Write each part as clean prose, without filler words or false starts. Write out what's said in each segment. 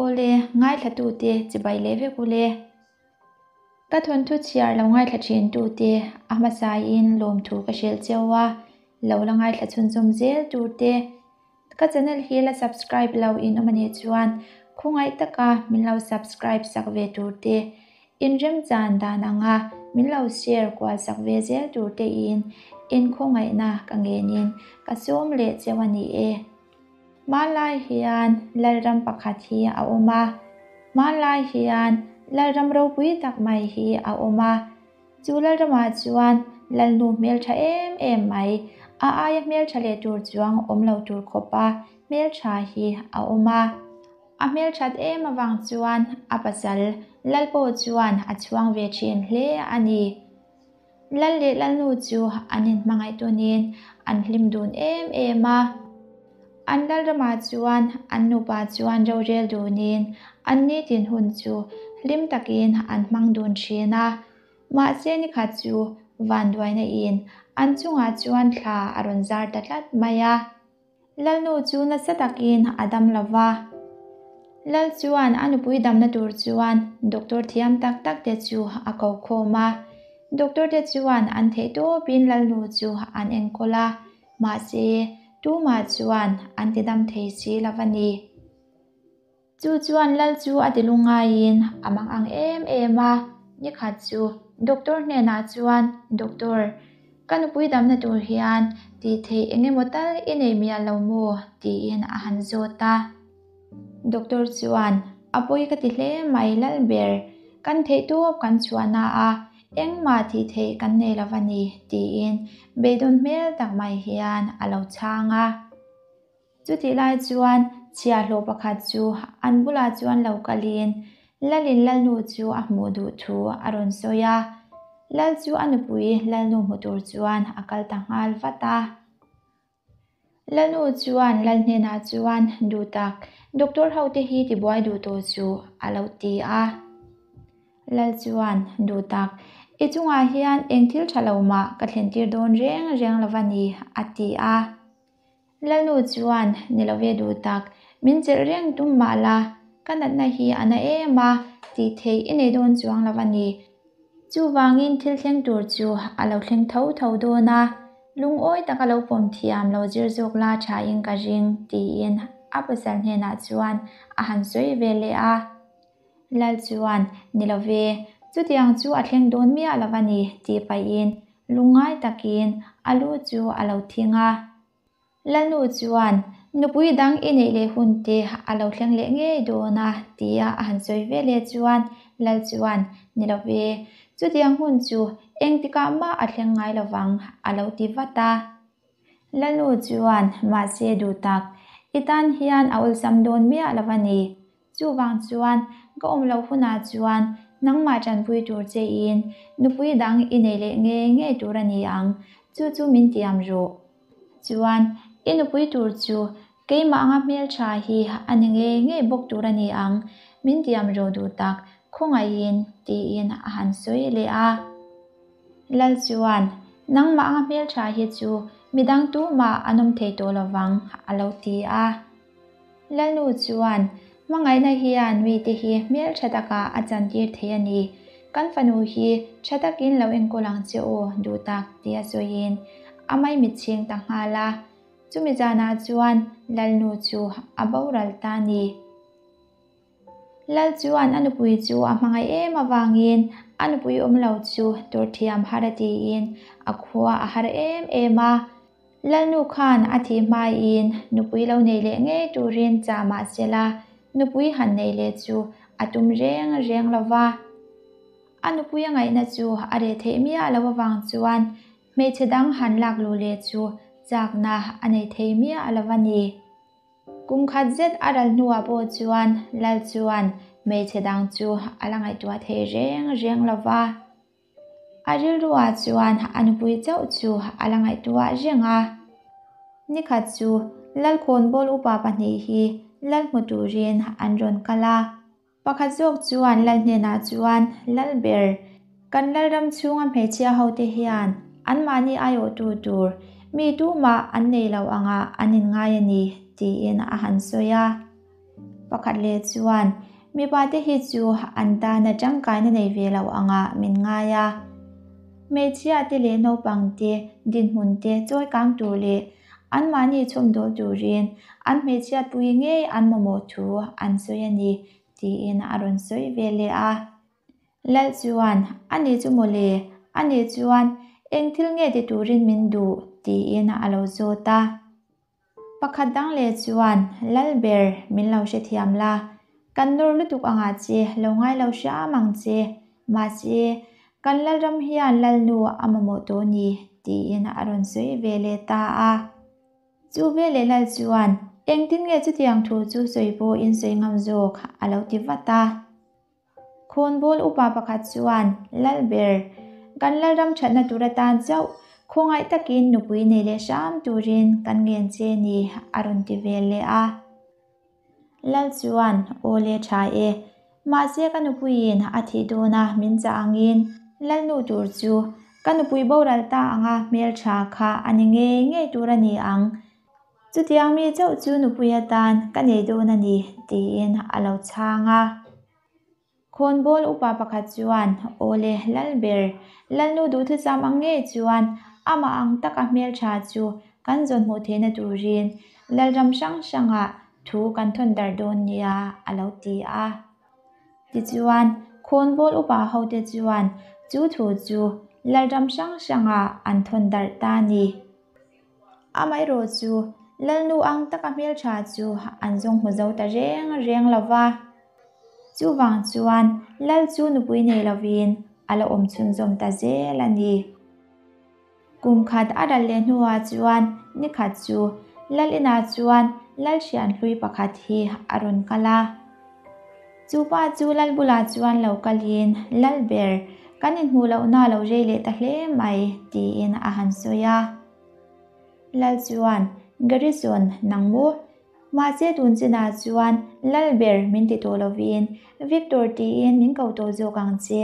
Awle, ngaithlatute chibai leh vek ule. Ka thawnthu chhiar lo ngaithla thin tute a hmasaiin lawmthu ka hrilh cheu a, lo la ngaithla chhunzawm zel turte. Ka channel hi la subscribe lo in awm anih chuan khawngaih taka min lo subscribe sak ve turte, inremchan dan anga min lo share kual sak ve zel turte in inkhawngaihna ka ngenin ka sawm leh cheu a ni e. Hmanlai hian Lalram pakhat hi a awm a, hmanlai hian Lalram ropui tak mai hi a awm a. Chu Lalramah chuan Lalnu hmeltha em em mai, a aia hmeltha leh tur chuang awm lo tur khawpa hmeltha hi a awm a. A hmelthat em avang chuan a pasal Lal pawh chuan a chhuang ve thin hle a ni. Lal leh Lalnu chu an inhmangaih tawnin an hlim dun em em a. An Lalramah chuan an nupa chuan rorel dunin an nitin hun chu hlim takin an hmang dun thin a. Mahse nikhat chu vanduaina in an chungah chuan thla a rawn zar ta tlat mai a. Lalnu chu nasa takin a dam lo va. Lal chuan a nupui damna tur chuan doctor thiam tak tak te chu a ko khawm a. Doctor te chuan an theih tawpin Lalnu chu an enkawl a, mahse tumah chuan an ti dam thei si lo a ni. Chu chuan Lal chu a ti lungaiin a mang ang em em a, nikhat chu doctor hnenah chuan, Doctor, ka nupui damna tur hian tih theih eng emaw tal i nei miah lo maw? tiin a han zawt a. Doctor chuan, A pawi ka ti hle mai Lal ber, kan theih tawp kan chhuahna a, engmah tih theih kan nei lo va ni, tiin beidawn hmel tak mai hian a lo chhang a. Chutih lai chuan chhiahhlawh pakhat chu an bulah chuan lo kalin Lalin Lalnu chu a hmuh duh thu a rawn sawi a. Lal chu a nupui Lalnu hmu tur chuan a kal ta nghal vat a. Lalnu chuan Lal hnenah chuan duh tak, Doctor hote hi tibuai duh tawh chu a lo ti a. Lal chuan duh tak, I chungah hian eng thil tha lo mah ka thlentir dawn reng reng lo va ni, a ti a. Lalnu chuan, Ni lo ve duh tak, min chelh reng tum mah la, ka natna hi a na em a, tih theih i nei dawn chuang lo a ni. Chuvangin thil thleng tur chu a lo thleng tho tho dawn a, lungawi taka lo pawm thiam lo zir zawk la thain ka ring, tiin a pasal hnenah chuan a han sawi ve leh a. Lal chuan, Ni lo ve, chutiang chu a thleng dawn miah lo a ni, tih pahin Lungngai takin a lu chu a lo thing a. Lalnu chuan, Nupui dang i neih leh hun te a lo thleng leh ngei dawn a, tia a han sawi ve leh chuan Lal chuan, Ni lo ve, chutiang hun chu engtikah mah a thleng ngai lovang, a lo ti vat a. Lalnu chuan, Mahse duh tak, i tan hian a awlsam dawn miah lo a ni. Chuvang chuan ka awm loh hunah chuan nangmah tanpui tur che in nupui dang i nei leh ngei ngei tur a ni ang, chu chu min tiam rawh. Chuan i nupui tur chu keimah anga hmeltha hi a ni ngei ngei bawk tur a ni ang, min tiam rawh duh tak, khawngaihin tiin a han sawi leh a. Lal chuan nangmah anga hmeltha hi chu midang tumah an awm thei tawh lovang a lo ti a. Lalnu chuan, Hmangaihna hian mite hi hmel tha takah a chantir thei a ni. Kan fanu hi tha takin lo enkawl ang che aw, duh tak, tia sawiin a maimitchhing ta nghal a. Chumi zanah chuan Lalnu chu a boral ta a ni. Lal chuan a nupui chu a hmangaih em avangin a nupui awm lo chu tur thiam har a tiin a khua a har em em a. Lalnu khan a thih hmaiin nupui lo nei leh ngei turin chah mah se la, nupui han nei leh chu a tum reng reng lo va. A nupui a ngaihna chu a reh theih miah lo avang chuan hmeichhe dang han lak luh leh chu chakna a nei thei miah lo a ni. Kum khat zet a ral hnuah pawh chuan Lal chuan hmeichhe dang chu a la ngaihtuah thei reng reng lo va. A rilruah chuan a nupui chauh chu a la ngaihtuah reng a. Nikhat chu Lalkhawnbawl upa pahnih hi Lal hmu turin an rawn kal a. Pakhat zawk chuan Lal hnenah chuan, Lal ber, kan Lalram chhunga hmeichhia hote hian anmahni aiawhtu tur mi tumah an nei lo angah an inngai a ni, tiin a han sawi a. Pakhat leh chuan, Mipate hi chu an tana tangkaina nei ve lo angah min ngai a. Hmeichhiate leh naupangte dinhmunte chawi kang tur leh anmahni chhawmdawl turin an hmeichhiatpui ngei an mamawh thu an sawi a ni, tiin a rawn sawi ve leh a. Lal chuan, A ni chu maw le? A ni chuan, Eng thil nge ti turin min duh? tiin a lo zawt a. Pakhat dang leh chuan, Lal ber, min lo hrethiam la. Kan nawr lutuk angah che, lo ngai lo hram ang che. Mahse, kan Lalram hian Lalnu a mamawh tawh ni, tiin a rawn sawi ve leh ta a. Chu veleh Lal chuan, Engtin nge chutiang thu chu sawi pawh in sawi ngam zawk? a lo ti vat a. Khawnbawl upa pakhat chuan, Lalber, kan Lalram thatna tur atan chauh khawngaih takin nupui nei leh hram turin kan ngen che ni, a rawn ti ve leh a. Lal chuan, Aw le tha e, mahse ka nupuiin a thih dawna min chah angin Lalnu tur chu ka nupui boral ta anga hmeltha kha a ni ngei ngei tur a ni ang. Chutiang mi chauh chu nupui atan ka nei dawn a ni, tiin a lo chhang a. Khawnbawl upa pakhat chuan, Aw le, Lalber, Lalnu duhthusam ang ngei chuan amah ang taka hmeltha chu kan zawn hmuh theihna turin Lalram hrang hrangah thu kan thawn darh dawn nia, a lo ti a. Tichuan, khawnbawl upa hote chuan chu thu chu Lalram hrang hrangah an thawn darh ta a ni. Amaherawh chu Lalnu ang taka hmeltha chu an zawng hmu zo ta reng reng lo va. Chuvang chuan Lal chu nupui nei lovin a la awm chhunzawm ta zel a ni. Kum khat a ral leh hnuah chuan ni khat chu Lal inah chuan Lal hrianhlui pakhat hi a rawn kal a. Chu pa chu Lal bulah chuan lo kalin, Lal ber, kan inhmuh lohna lo rei leh ta hle mai, tiin a han sawi a. Lal chuan, Garrison, nang maw? Mahse tun chinah chuan Lal ber min ti tawh lovin Victor tiin min ko tawh zawk ang che.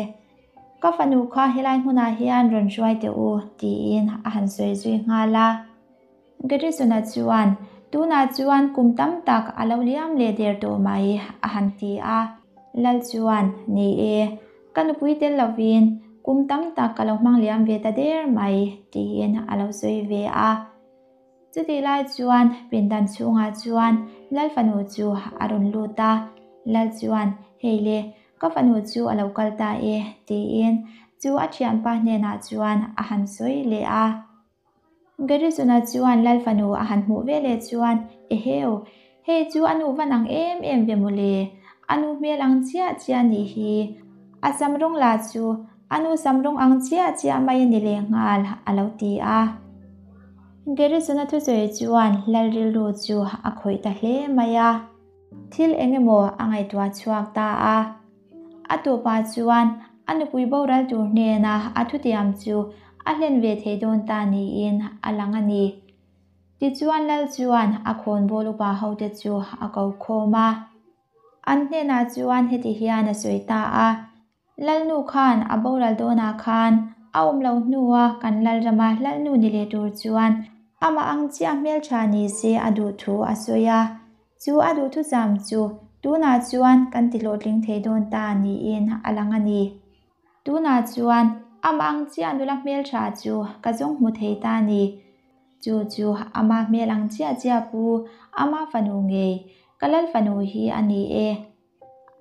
Ka fanu kha helai hmunah hian rawn hruai teh u, tiin a han sawi zui nghal a. Garrison-a chuan, Tunah chuan kum tam tak a lo liam leh der tawh mai, a han ti a. Lal chuan, Ni e, ka nupui tel lovin kum tam tak ka lo hmang liam ve ta der mai, tiin a lo sawi ve a. Chutih lai chuan pindan chhungah chuan Lal fanu chu a rawn lut a, Lal chuan, Hei le, ka fanu chu a lo kal ta e, tiin chu a thianpa hnenah chuan a han sawi leh a. Garrisona chuan Lal fanu a han hmuh ve leh chuan, Eheu, hei chu a nu van ang em em ve mawle, a nu hmel ang chiah chiah nih hi, a sam rawng lah chu A nu sam rawng ang chiah chiah mai a ni leh nghal, a lo ti a. Garrison-a thusawi chuan Lal rilru chu a khawih ta hle mai a. Thil eng emaw a ngaihtuah chhuak ta a. A tawpah chuan a nupui boral tur hnena a thutiam chu a hlen ve thei dawn ta niin a lang a ni. Tichuan Lal chuan a khawnbawl upa hote chu a ko khawm a. An hnenah chuan heti hian a sawi ta a. Lalnu khan a boral dawnah khan a awm lo hnua kan Lalrama Lalnu ni leh tur chuan amah ang chiah hmeltha ni se a duh thu a sawi a. Chu a duhthusam chu tunah chuan kan ti hlawhtling thei dawn ta niin a lang a ni. Tunah chuan amah ang chiah nula hmeltha chu ka zawng hmu thei ta a ni. Chu chu amah hmel ang chiah chiah pu ama fanu ngei ka Lal fanu hi a ni e.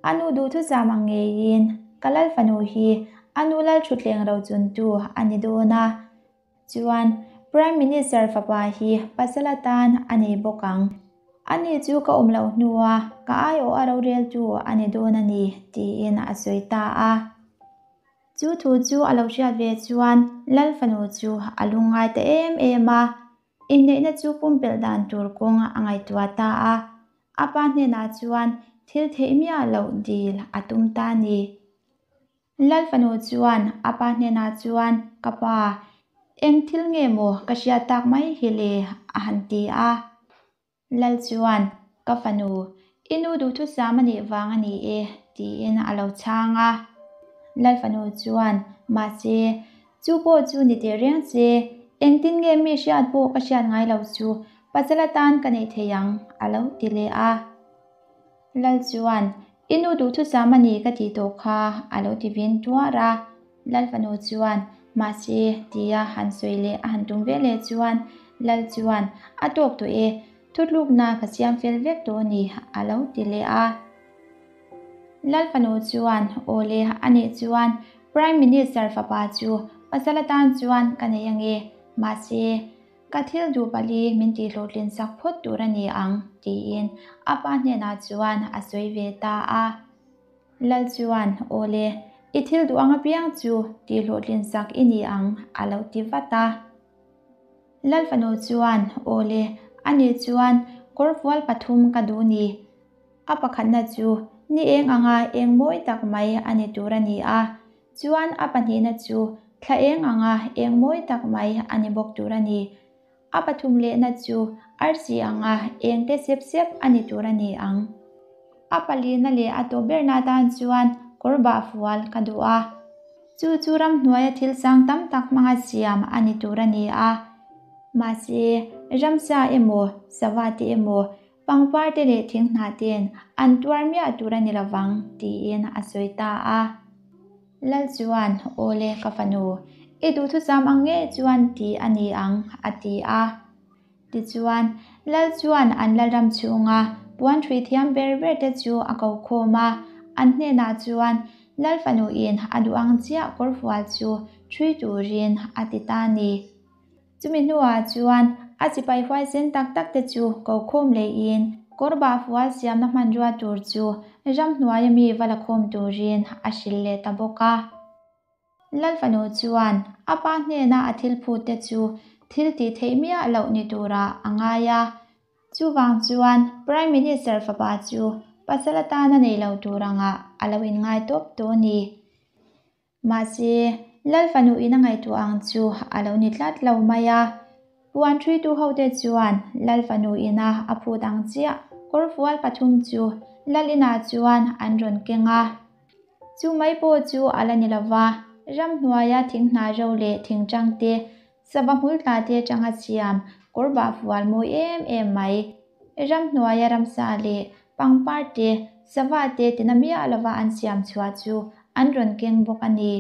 A nu duhthusam ang ngeiin ka lal fanu hi a nu lal thutthleng ro chuntu a ni dawn a, chuan Prime Minister fapa hi pasal atan a nei bawk ang. Ani chu ka awm loh hnua ka aiawh a roreltu a ni dawn a ni, tiin a sawi ta a. Chu thu chu a lo hriat ve chuan lal fanu chu a lungngai ta em em a, inneihna chu pumpelh dan tur kawng a ngaihtuah ta a. A pa hnenah chuan thil theih miah loh dil a tum ta a ni. Lal fanu chuan a pa hnenah chuan, Ka pa, eng thil nge maw ka hriat tak mai hi le? a han ti a. Lal chuan, Ka fanu, i nu duhthusam a nih vang a ni e, tiin a lo chhang a. Lal fanu chuan, Mahse, Chu pawh chu ni teh reng che, engtin nge mi hriat pawh ka hriat ngai lo chu pasal atan ka neih thei ang, a lo ti leh a. Lal chuan, I nu duhthusam a ni ka tih tawh kha, a lo ti vin tuar a. Lal fanu chuan, Mahse, tia han sawi leh a han tum ve leh chuan Lal chuan, A tawk tawh e, thutlukna ka siam fel vek tawh a ni, a lo ti leh a. Lal fanu chuan, Aw le, a nih chuan Prime Minister fapa chu pasal atan chuan ka nei ange, mahse, Ka thil duh pali min tihhlawhtlin sak phawt tur a ni ang, tiin a pa hnenah chuan a sawi ve ta a. Lal chuan, Aw le, i thil duh ang apiang chu tihhlawhtlin sak i ni ang, a lo ti vat a. Lal fanu chuan, Aw le, a nih chuan kawrfual pathum ka duh ni. A pakhatna chu ni eng anga eng mawi tak mai a ni tur a ni a. Chuan a pahnihna chu thla eng anga eng mawi tak mai a ni bawk tur a ni. A pathum lehna chu arsi anga eng te sep sep a ni tur a ni ang. A palina leh a tawp berna atan chuan kawr bah fual ka duh a. Chu chu ramhnuaia thil sang tam tak hmanga siam a ni tur a ni a. Mahse, ramsa emaw, sava te emaw, Pangpar te leh thinghnah ten an tuar miah tur a ni lovang, tiin a sawi ta a. Lal chuan, Aw le, ka fanu, i duhthusam ang ngei chuan ti a ni ang, a ti a. Tichuan, Lal chuan an Lalram chhunga puan hrui thiam ber ber te chu a ko khawm a, an hnenah chuan Lal fanuin a duh ang chiah kawrfual chu hrui turin a ti ta a ni. Chumi hnuah chuan a sipai huaisen tak tak te chu ko khawm leiin kawr bah fual siamna hmanrua tur chu ramhnuaia mi va la khawm turin a hrilh leh ta bawk a. Lal fanu chuan a pa hnena a thil phut te chu thil tih theih miah loh ni turah a ngai a. Chuvang chuan Prime Minister fapa chu pasal atana nei lo tur angah a lo inngai tawp tawh a ni. Mahse, Lal fanu in a ngaihtuah ang chu a lo ni tlat lo mai a. Puan ṭhuitu hote chuan Lal fanu ina a phut ang chiah kawrfual pathum chu Lal inah chuan an rawn keng a. Chu mai pawh chu a la ni lova, ramhnuaia thinghnah ro leh thingṭang te Sava hmul tla te atanga siam kawr bah fual mawi em em mai. Ramhnuaia ramsa leh pangpar te, sava te tina miah lova an siam chhuah chu an rawn keng bawk a ni.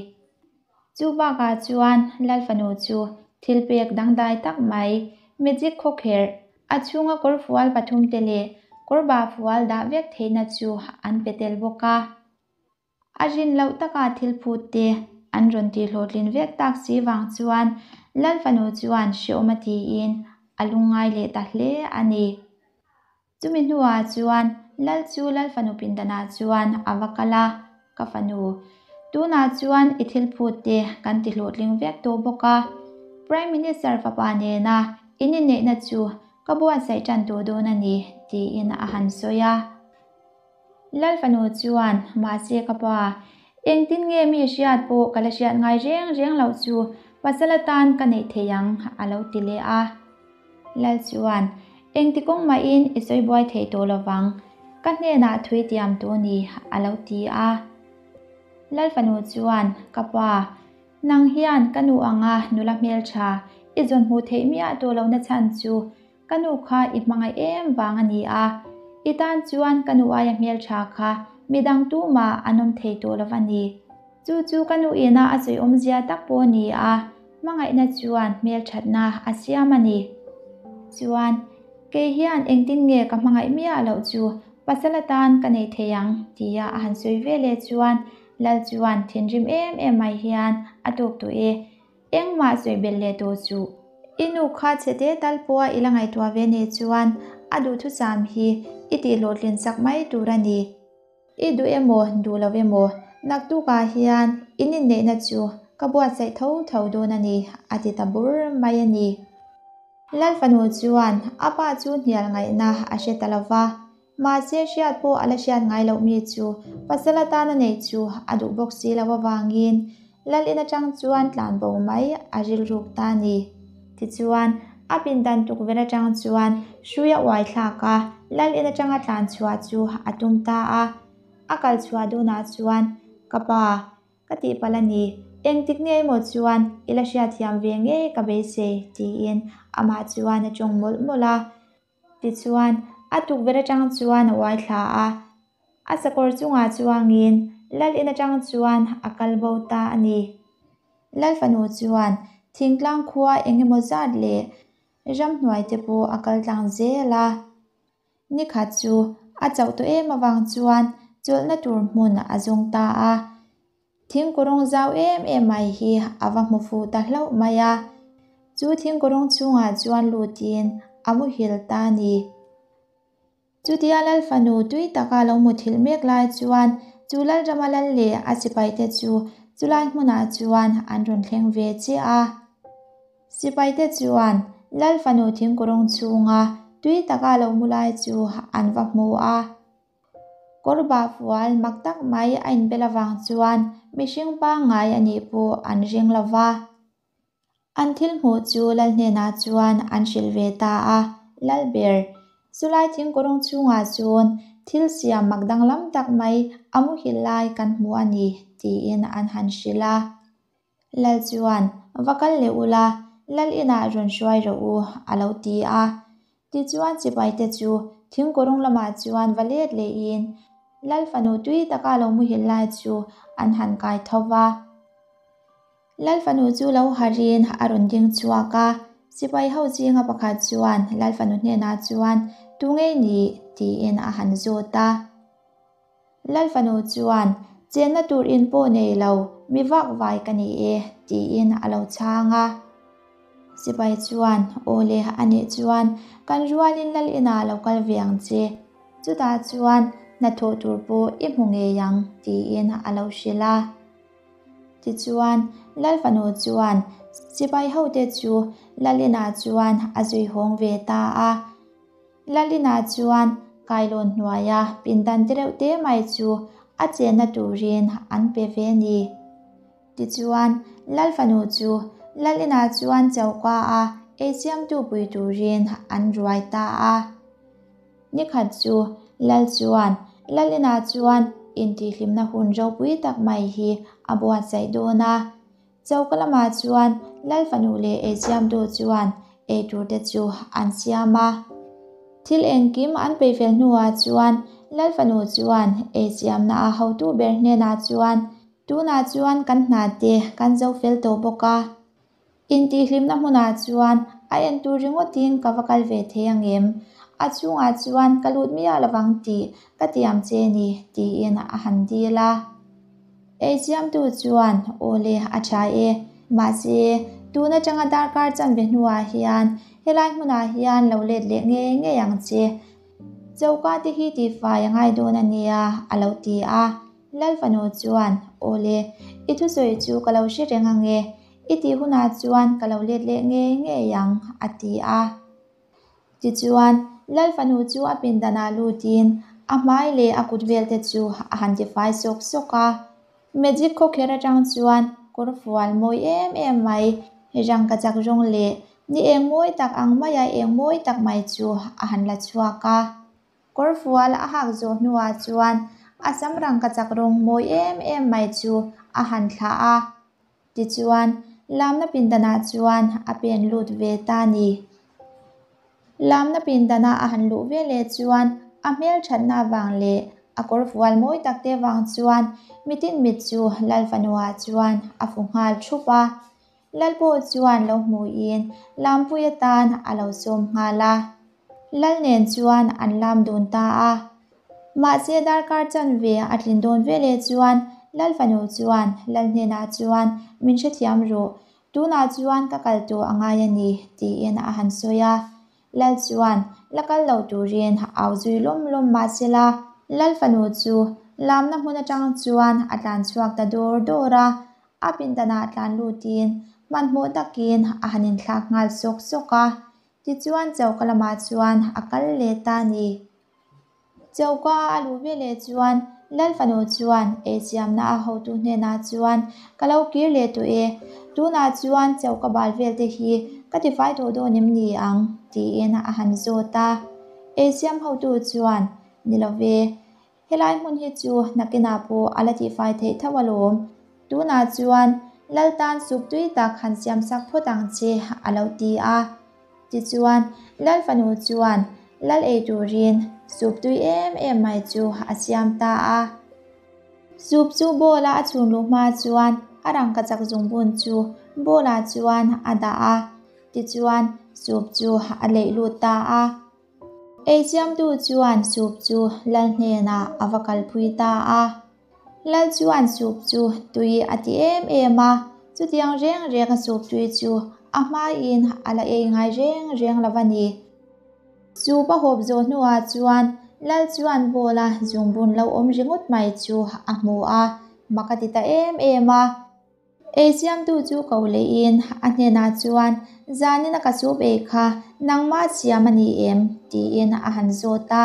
Chu bakah chuan Lal fanu chu thil pek dangdai tak mai, magic khawkherh, a chhunga kawr fual pathum te leh kawr bah fual dah vek theihna chu an pe tel bawk a. A rin loh taka thil phut te an rawn tih hlawhtlin vek tak si vang chuan Lal fanu chuan hreawm a tiin a lungngai leh ta hle a ni. Chumi hnuah chuan Lal chu Lal fanu pindanah chuan a va kal a, Ka fanu, tunah chuan i thil phut te kan ti hlawhtling vek tawh bawk a, Prime Minister fapa nena in inneihna chu ka buatsaih tan tawh dawn a ni, tiin a han sawi a. Lal fanu chuan, Mahse ka pa, engtin nge mi hriat pawh ka la hriat ngai reng reng loh chu pasal atan ka neih thei ang, a lo ti leh a. Lal chuan, Engti kawng mahin i sawi buai thei tawh lovang, ka hnenah thui tiam tu ni, a lo ti a. Lal fanu chuan, Ka pa, nang hian ka nu anga nula hmeltha i zawn hmuh theih miah tawh lohna chhan chu Ka nu kha i hmangaih em vang a ni a, i tan chuan ka nu aia hmeltha kha midang tumah an awm thei tawh lo a ni. Chu chu ka nu ina a sawi awmzia tak pawh a ni a, hmangaihna chuan hmelthatna a siam a ni. Chuan, kei hian engtin nge ka hmangaih miah loh chu pasal atan ka nei thei ang tia a han sawi ve leh chuan Lal chuan thinrim em em mai hian a tuk tawh e. Engmah sawi belh leh tawh suh. I nu kha chhe te tal pawha i la ngaihtuah ve nih chuan a duhthusam hi i tihhlawhtlin sak mai tur a ni. I duh emaw duh lo emaw naktukah hian in inneihna chu ka buatsaih tho tho dawn a ni, a ti ta bur mai a ni. Lal fanu chuan a pa chu hnial ngaihna a hre ta lo va. Mahse hriat pawh a la hriat ngai loh mi chu pasal atana neih chu a duh bawk si lo avangin Lal in atang chuan tlan bo mai a rilruk ta a ni. Tichuan, a pindan tukverh atang chuan hrui a uai thlak a, Lal in atanga tlan chhuah chu a tum ta a. A kal chhuah dunah chuan, Ka pa, ka tihpalh a ni. Engtik nge emaw chuan i la hriatthiam ve ngei ka beisei, tiin amah chuan a tawng mawlh mawlh a. Tichuan, a tukverh atang chuan a uai thla a. A sakawr chungah chuangin lal in atang chuan a kal bo ta a ni. Lal fanu chuan thingtlang khua eng emaw zat leh ramhnuai te pawh a kal tlang zel a. Nikhat chu a chauh tawh em avang chuan chawlhna tur hmun a zawng ta a. Thingkurawng zau em em mai hi a va hmu fuh ta hlauh mai a. Chu thingkurawng chhungah chuan lutin a muhil ta a ni. Chutia Lal fanu tui taka lo muthilh mek lai chuan chu Lalrama lal leh a sipaite chu chulai hmunah chuan an rawn thleng ve chiah a. Sipaite chuan Lal fanu thingkurawng chhunga tui taka lo mu lai chu an va hmu a. Kawr bah fual mak tak mai a inbel avang chuan mihring pangngai a nih pawh an ring lo va. An thil hmuh chu Lal hnenah chuan an hrilh ve ta a, Lalber, chulai thingkawrawng chhungah chuan thil siam mak danglam tak mai a muhil lai kan hmu a ni, tiin an han hrilh a. Lal chuan, Va kal leh ula, Lal inah rawn hruai rawh u, a lo ti a. Tichuan sipaite chu thingkawrawng lamah chuan va let lehin Lal fanu tui taka lo muhil lai chu an han kai tho va. Lal fanu chu lo harin a rawn ding chhuak a, sipai ho zinga pakhat chuan Lal fanu hnenah chuan Tu ngei nih? tiin a han zawt a. Lal fanu chuan Chenna tur in pawh nei lo, mi vak vai ka ni e tiin a lo chhang a. Sipai chuan Aw le, a nih chuan kan rualin Lal inah lo kal ve ang che, chutah chuan hnathawh tur pawh i hmu ngei ang tiin a lo hrilh a. Tichuan, Lal fanu chuan sipai hote chu Lalina chuan a zui hawng ve ta a. Lalina chuan kailawn hnuaia pindan tereuh te mai chu a chenna turin an pe ve ni. Tichuan, Lal fanu chu Lalina chuan choka a eisiamtu pui turin an ruai ta a. Nikhat chu Lal chuan Lalina chuan intihhlimna hun ropui tak mai hi a buatsaih dawn a. Choka lamah chuan Lal fanu leh eisiamtu chuan eitur te chu an siam a. Thil engkim an peihfel hnuah chuan Lal fanu chuan eisiamna a hotu ber hnenah chuan, Tunah chuan kan hna te kan zo fel tawh bawk a. Intihhlimna hmunah chuan a en tur ringawtin ka va kal ve thei ang em? A chhungah chuan ka lut miah lovang tih ka tiam che ni, tiin a han dil a. Eisiamtu chuan, Aw le, a tha e. Mahse, tun atanga darkar chanve hnuah hian helai hmunah hian lo let leh ngei ngei ang che. Choka te hi tihfai a ngai dawn a nia, a lo ti a. Lal fanu chuan, Aw le, i thusawi chu ka lo hre reng ang e, i tih hunah chuan ka lo let leh ngei ngei ang, a ti a. Tichuan, Lal fanu chu a pindanah lutin a hmai leh a kut velte chu a han tifai sawk sawk a. Magic khawkher atang chuan kawr fual mawi em em mai, rangkachak rawng leh ni eng mawi tak ang maia eng mawi tak mai chu a han la chhuak a. Kawr fual a hak zawh hnuah chuan a sam rangkachak rawng mawi em em mai chu a han thlah a. Tichuan, lamna pindanah chuan a pen lut ve ta ni. Lamna pindana a han luh ve leh chuan a hmelthatna vang leh a kawr fual mawi takte vang chuan mitin mit chu Lal fanuah chuan a fu nghal thup a. Lal pawh chuan lo hmuhin Lampui atan a lo sawm nghal a. Lal nen chuan an lam dun ta a. Mahse darkar chanve a tlin dawn veleh chuan Lal fanu chuan Lal hnenah chuan min hrethiam rawh, tunah chuan ka kal tawh a ngai a ni tiin a han sawi a. Lal chuan la kal lo turin au zui lawm lawm mahsela Lal fanu chu lamna hmun atang chuan a tlan chhuak ta dawr dawr a, a pindanah tlan lutin hmanhmawh takin a han inthlak nghal sawk sawk a, tichuan choka lamah chuan a kal leh ta a ni. Choka a luh veleh chuan Lal fanu chuan eisiamna a hotu hnenah chuan ka lo kir leh tawh e, tunah chuan choka bal vel te hi ka tifai tawh dawn em ni ang? tiin a han zawt a. Eisiam hotu chuan, Ni lo ve, helai hmun hi chu nakinah pawh a la tifai theih tho alawm, tunah chuan Lal tan sup tui tak han siamsak phawt ang che a lo ti a. Tichuan, Lal fanu chuan. Lal ei turin soup tui em em mai chu a siam ta a. Soup chu bowl a a chhun luh hma chuan a rangkachak zungbun chu bowl ah chuan a dah a, tichuan soup chu a leih lut ta a. Ei siamtu chuan soup chu Lal hnenah a va kalpui ta a. Lal chuan soup chu tui a ti em em a, chutiang reng reng a soup tui chu a hmain a la ei ngai reng reng lo a ni. Soup a hawp zawh hnuah chuan Lal chuan bowl a zungbun lo awm ringawt mai chu a hmu a, mak a ti ta em em a. Ei siamtu chu ko leiin a hnenah chuan, Zanin a ka soup ei kha nangmah siam a ni em? tiin a han zawt a.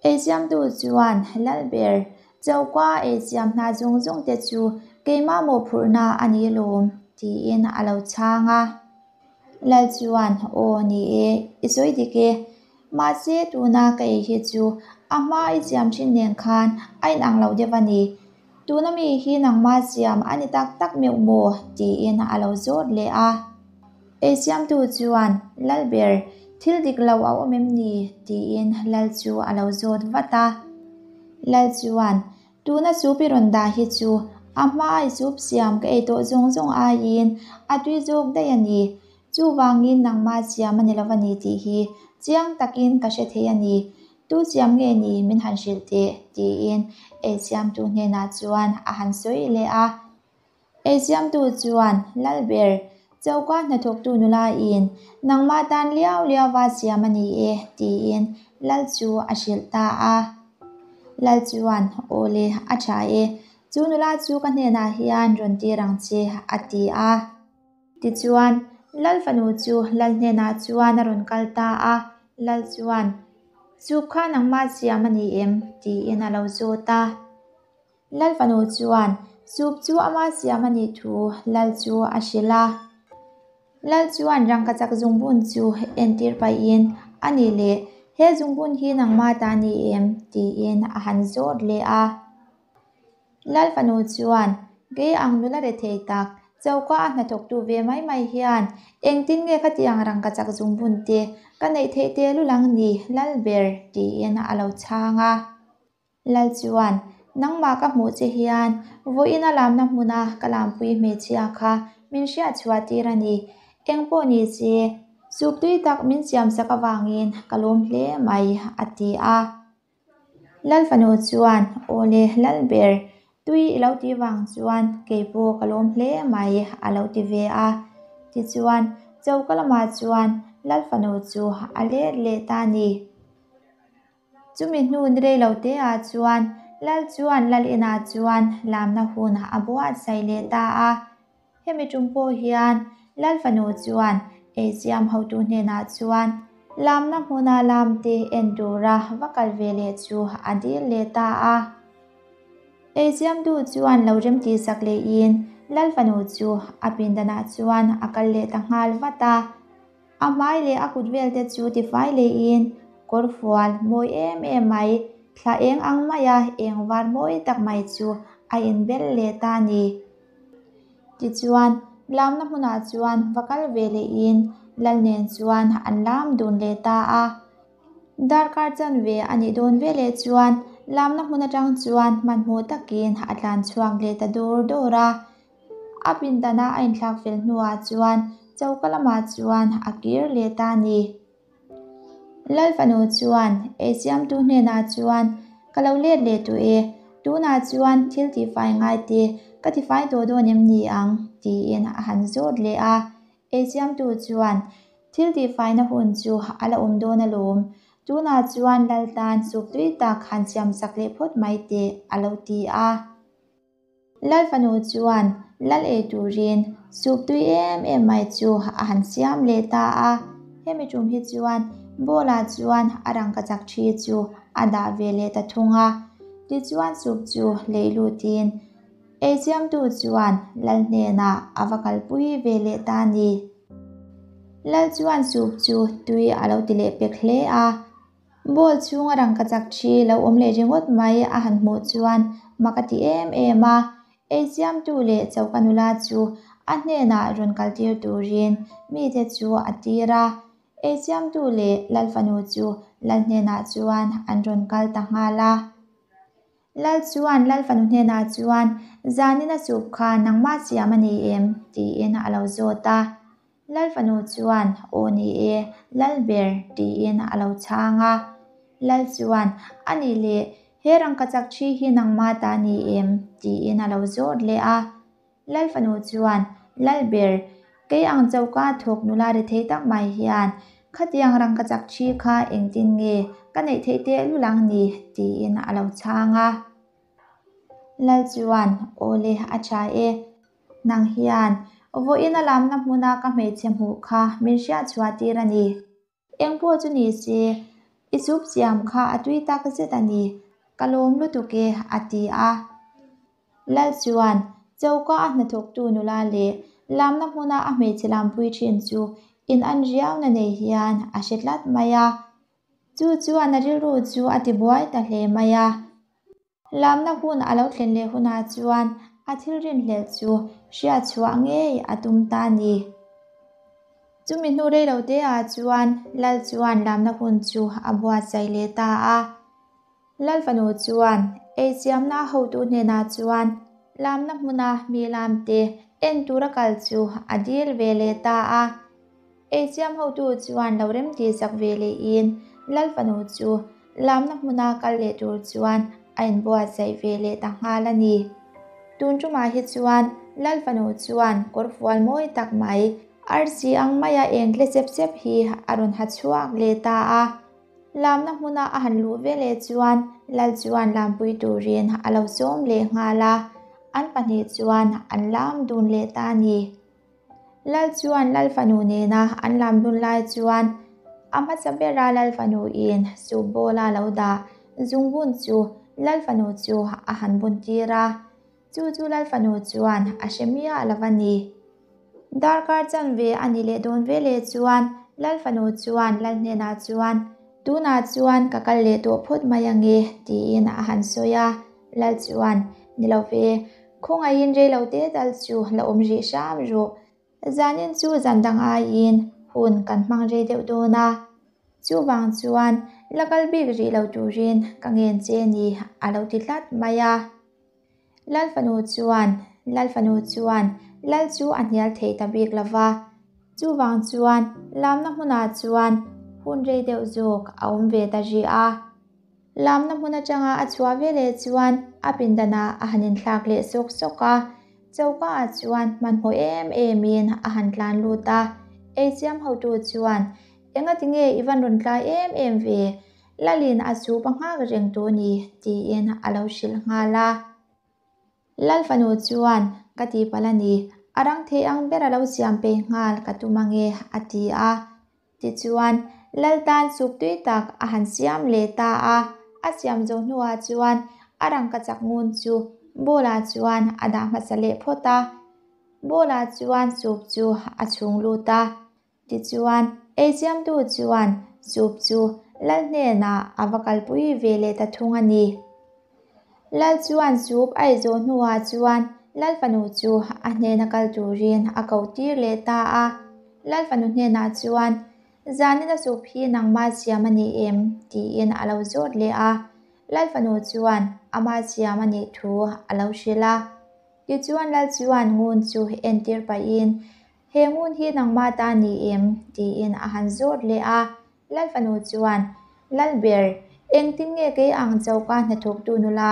Ei siamtu chuan, Lalber, choka ei siam hna zawng zawng te chu keimah mawhphurhna a ni lawm, tiin a lo chhang a. Lal chuan, Aw ni e, i sawi dik e. Mahse tuna ka ei hi chu a hma i siam thin nen khan a inang lo deuh a ni. Tuna mi hi nangmah siam a ni tak tak meuh maw? tiin a lo zawt leh a. Ei siamtu chuan, Lalber, thil dik lo a awm em ni? tiin Lal chu a lo zawt vat a. Lal chuan, Tuna soup i rawn dah hi chu a hma i soup siam ka ei tawh zawng zawng aiin a tui zawk daih a ni. Chuvangin nangmah siam a ni lo a ni tih hi chiang takin ka hre thei a ni. Tu siam nge ni min han hrilh teh? tiin ei siamtu hnenah chuan a han sawi leh a. Ei siamtu chuan, Lalber, choka hnathawktu nula in nangmah tan liau liauva siam a ni e, tiin Lal chu a hrilh ta a. Lal chuan, Aw le, a tha e, chu nula chu ka hnenah hian rawn tir ang che, a ti a. Tichuan, Lal fanu chu Lal hnenah chuan a rawn kal ta a, Lal chuan, Soup kha nangmah siam a ni em? tiin a lo zawt a. Lal fanu chuan soup chu ama siam a nih thu Lal chu a hrilh a. Lal chuan rangkachak zungbun chu entir pahin, A nih leh, he zungbun hi nangmah ta a ni em? tiin a han zawt leh a. Lal fanu chuan, Kei ang nula rethei tak, choka a hnathawktu ve mai mai hian engtin nge khatiang rangkachak zungbun te ka neih theih tehlul ang ni, Lal ber, tiin a lo chhang a. Lal chuan, Nangmah ka hmuh che hian vawiin a lamna hmuna ka lampui hmeichhia kha min hriat chhuah tir a ni. Eng pawh ni se, soup tui tak min siam sak avangin ka lawm hle mai, a ti a. Lal fanu chuan, Aw le, Lal ber, tui i lo tih vang chuan kei pawh ka lawm hle mai, a lo ti ve a. Tichuan, choka lamah chuan Lal fanu chu a let leh ta a ni. Chumi hnu ni rei lo te ah chuan Lal chuan Lal inah chuan lamna hun a buatsaih leh ta a. Hemi tum pawh hian Lal fanu chuan eisiam hotu hnenah chuan lamna hmuna lamte en tura va kal ve leh chu a dil leh ta a. Eisiamtu chuan lo remtih sak lehin Lal fanu chu a pindanah chuan a kal leh ta nghal vat a. A hmai leh a kut vel te chu tifai leiin kawr fual mawi em em mai, thla eng ang maia eng var mawi tak mai chu a inbel leh ta a ni. Tichuan, lamna hmunah chuan va kal ve lehin Lal nen chuan an lam dun leh ta a. Darkar chanve a nih dawn veleh chuan lamna hmun atang chuan hmanhmawh takin a tlan chhuak leh ta dawr dawr a. A pindana a inthlak fel hnuah chuan choka lamah chuan a kir leh ta a ni. Lal fanu chuan eisiamtu hnenah chuan, Ka lo let leh tawh e, tunah chuan thil tifai ngai te ka tifai tawh dawn em ni ang? tiin a han zawt leh a. Eisiamtu chuan, Thil tihfaina hun chu a la awm dawn alawm, tunah chuan Lal tan soup tui tak han siamsak leh phawt mai teh, a lo ti a. Lal fanu chuan lal ei turin soup tui em em mai chu a han siam leh ta a, hemi tum hi chuan bowl ah chuan a rangkachak thi chu a dah ve leh ta thung a. Tichuan soup chu lei lutin ei siamtu chuan lal hnenah a va kalpui ve leh ta a ni. Lal chuan soup chu tui a lo ti leh pek hle a. Bowl chhunga rangkachak thi lo awm leh ringawt mai a han hmuh chuan mak a ti em em a, ei siamtu leh choka nula chu a hnenah rawn kaltir turin mite chu a tir a. Eisiamtu leh Lal fanu chu Lal hnenah chuan an rawn kal ta nghal a. Lal chuan Lal fanu hnenah chuan, Zanin a soup kha nangmah siam a ni em? tiin a lo zawt a. Lal fanu chuan, Aw ni e, Lal ber, tiin a lo chhang a. Lal chuan, A nih leh, he rangkachak thi hi nangmah ta a ni em? tiin a lo zawt leh a. Lal fanu chuan, Lal ber, kei ang choka thawk nula ri thei tak mai hian khatiang rangkachak thi kha engtin nge ka neih theih tehlul ang ni? tiin a lo chhang a. Lal chuan, Aw le, a tha e. Nang hian vawiin a lamna hmuna ka hmeichhe hmuh kha min hriatchhuah tir a ni. Eng pawh chu ni se, i soup siam kha a tui tak zet a ni, ka lawm lutuk e, a ti a. Lal chuan choka a hnathawktu nula leh lamna hmuna a hmeichhe lampui thin chu in an riauna nei hian a hre tlat mai a. Chu chuan a rilru chu a tibuai ta hle mai a. Lamna hun a lo thlen leh hunah chuan a thil rinhlelh chu hriat chhuah ngei a tum ta a ni. Chumi hnu rei lo te ah chuan Lal chuan lamna hun chu a buatsaih leh ta a. Lal fanu chuan eisiamna a hotu hnenah chuan lamna hmuna mi lamte en tura kal chu a dil ve leh ta a. Eisiam hotu chuan lo remti sak ve lehin Lal fanu chu lamna hmuna kal leh tur chuan a inbuatsaih ve leh ta nghal a ni. Tun tumah hi chuan Lal fanu chuan kawrfual mawi tak mai, arsi ang maia eng tle sep sep hi a rawn ha chhuak leh ta a. Lamna hmuna a han luh ve leh chuan Lal chuan lampui turin a lo sawm leh nghal a, an pahnih chuan an lam dun leh ta a ni. Lal chuan Lal fanu nena an lam dun lai chuan a hmasa bera Lal fanu in soup bowl a lo dah zungbun chu Lal fanu chu a han bun tir a, chu chu Lal fanu chuan a hre miah lo a ni. Darkar chanve a ni leh dawn ve leh chuan Lal fanu chuan Lal hnenah chuan tunah chuan ka kal leh tawh phawt mai ange tiin a han sawi a, Lal chuan ni lo ve Khawngaihin rei lo te tal chu la awm rih hram rawh. Zanin chu zan dang aiin hun kan hmang rei deuh dawn a. Chuvang chuan la kal bik rih lo turin ka ngen che ni a lo ti tlat mai a. Lal fanu chuan Lal fanu chuan Lal chu a hnial thei ta bik lo va. Chuvang chuan lamna hmunah chuan hun rei deuh zawk a awm ve ta rih a. Lamna hmun atanga a chhuah ve leh chuan a pindanah a han inthlak leh sawk sawk a, choka ah chuan hmanhmawh em emin a han tlan lut a. Eisiam hotu chuan, Engati nge i van rawn tlai em em ve? Lalin a chup a nghak reng tawh ni, tiin a lo hrilh nghal a. Lal fanu chuan, Ka tihpalh a ni, a rang thei ang ber a lo siam pei nghal ka tum ange, a ti a. Tichuan, Lal tan suk tui tak a han siam leh ta a, a siam zo hnuah chuan a rangkachak ngun chu bowl-ah chuan a dah hmasa leh phawt a. Bowl-ah chuan soup chu a chhung lut a. Tichuan, eisiamtu chuan soup chu Lal hnenah a va kalpui ve leh ta thung a ni. Lal chuan soup a ei zawh hnuah chuan Lal fanu chu a hnena kal turin a koh tir leh ta a. Lal fanu hnenah chuan, Zanina soup hi nangmah siam a ni em? tiin a lo zawt leh a. Lal fanu chuan amah siam a nih thu a lo hrilh a. Tichuan Lal chuan ngun chu entir pahin, He ngun hi nangmah ta ni em? tiin a han zawt leh a. Lal fanu chuan, Lalber, engtin nge kei ang choka hnathawktu nula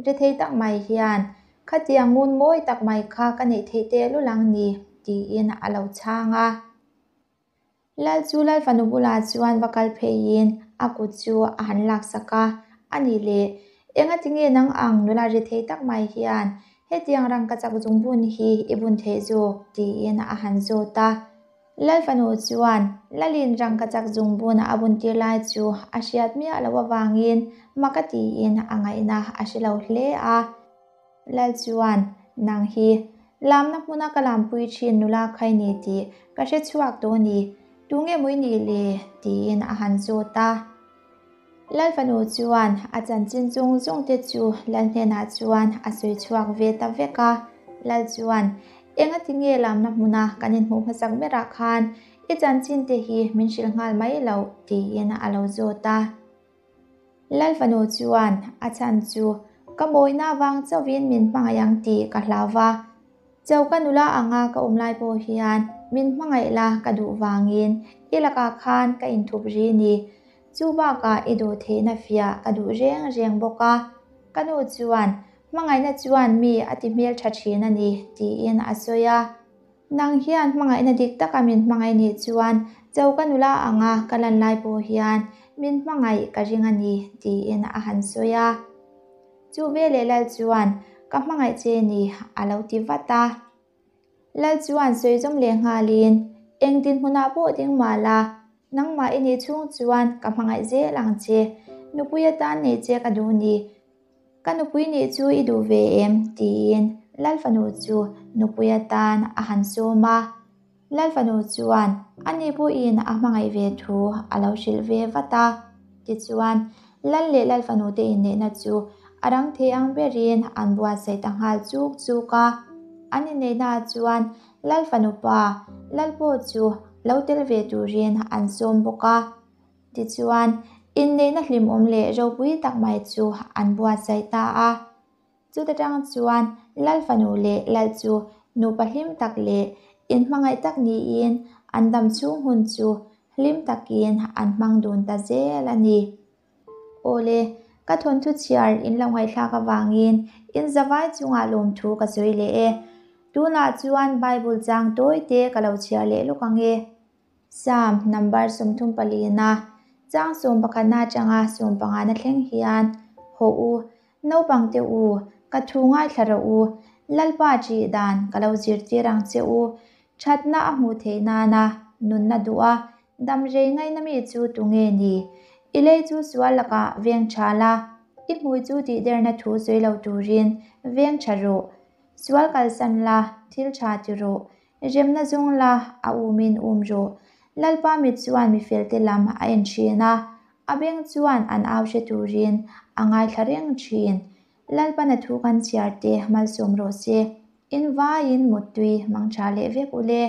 rethei tak mai hian khatiang ngun mawi tak mai kha ka neih theih tehlul ang ni? tiin a lo chhang a. Lal chu Lal fanu bulah chuan va kal pheiin a kut chu a han laksak a, A nih leh, engati nge nang ang nula rethei tak mai hian hetiang rangkachak zungbun hi i bun theih zawk? tiin a han zawt a. Lal fanu chuan Lalin rangkachak zungbun a bun tir lai chu a hriat miah loh avangin mak a tiin a ngaihna a hre lo hle a. Lal chuan, Nang hi, lamna hmuna ka lampui thin nula khai ni tih ka hre chhuak tawh ni, tunge mawi nih le? tiin a han zawt a. Lal fanu chuan a chanchin zawng zawng te chu Lal hnenah chuan a sawi chhuak ve ta vek a. Lal chuan, Engati nge lamna hmuna kan inhmuh hmasak berah khan I chanchin te hi min hrilh nghal mai loh? tiin a lo zawt a. Lal fanu chuan a chhan chu ka mawina vang chauhin min hmangaih ang tih ka hlau va, choka nula anga ka awm lai pawh hian min hmangaih la ka duh vangin i lakah khan ka inthup ri ni. Chu bakah i duh theihna fiah ka duh reng reng bawk a. Ka nu chuan hmangaihna chuan mi a ti hmeltha thin a ni tiin a sawi a. Nang hian hmangaihna dik taka min hmangaih nih chuan choka nula anga ka lan lai pawh hian min hmangaih ka ring a ni, tiin a han sawi a. Chu veleh Lal chuan, Ka hmangaih che ni, a lo ti vat a. Lal chuan sawi zawm leh nghalin, Eng dinhmunah pawh ding mah la, nangmah i nih chhung chuan ka hmangaih zel ang che, nupui atan neih che ka duh ni, Ka nupui nih chu i duh ve em? tiin Lal fanu chu nupui atan a han sawm a. Lal fanu chuan ani pawhin a hmangaih ve thu a lo hrilh ve vat a. Tichuan, Lal leh Lal fanu te inneihna chu a rang thei ang berin an buatsaih ta nghal chuk chuk a. An inneihnaah chuan Lal fanu pa Lal pawh chu lo tel ve turin an sawm bawk a. Tichuan, inneihna hlimawm leh ropui tak mai chu an buatsaih ta a. Chuta tang chuan Lal fanu leh Lal chu nupa hlim tak leh inhmangaih tak niin an dam chhung hun chu hlim takin an hmang dun ta zel a ni. Awle, ka thawnthu chhiar in lo ngaihthlak avangin in zavai chungah lawmthu ka sawi leh e. Tunah chuan Bible chang tawi te ka lo chhiar leh lawk ang e. Psalm number 34-na chang 11 atanga 15-na thleng hian, Hawh u, naupang te u, ka thu ngaithla rawh u, Lalpa ṭih dan ka lo zirtir ang che u, ṭhatna a hmuh theih nana nunna duh a, dam rei ngaihna mi chu tunge ni? I lei chu sual lakah veng ṭha la, i hmui chu tihderna thu sawi lo turin veng ṭha rawh. Sual kalsan la, thil ṭha ti rawh, Remna zawng la, a umin um rawh. Lalpa mit chuan mifelte lam a en thin a, a beng chuan an au hre turin a ngaithla reng thin. Lalpan a thu kan chhiar te malsawm rawh se. In vaiin muttui mangtha leh vek u le.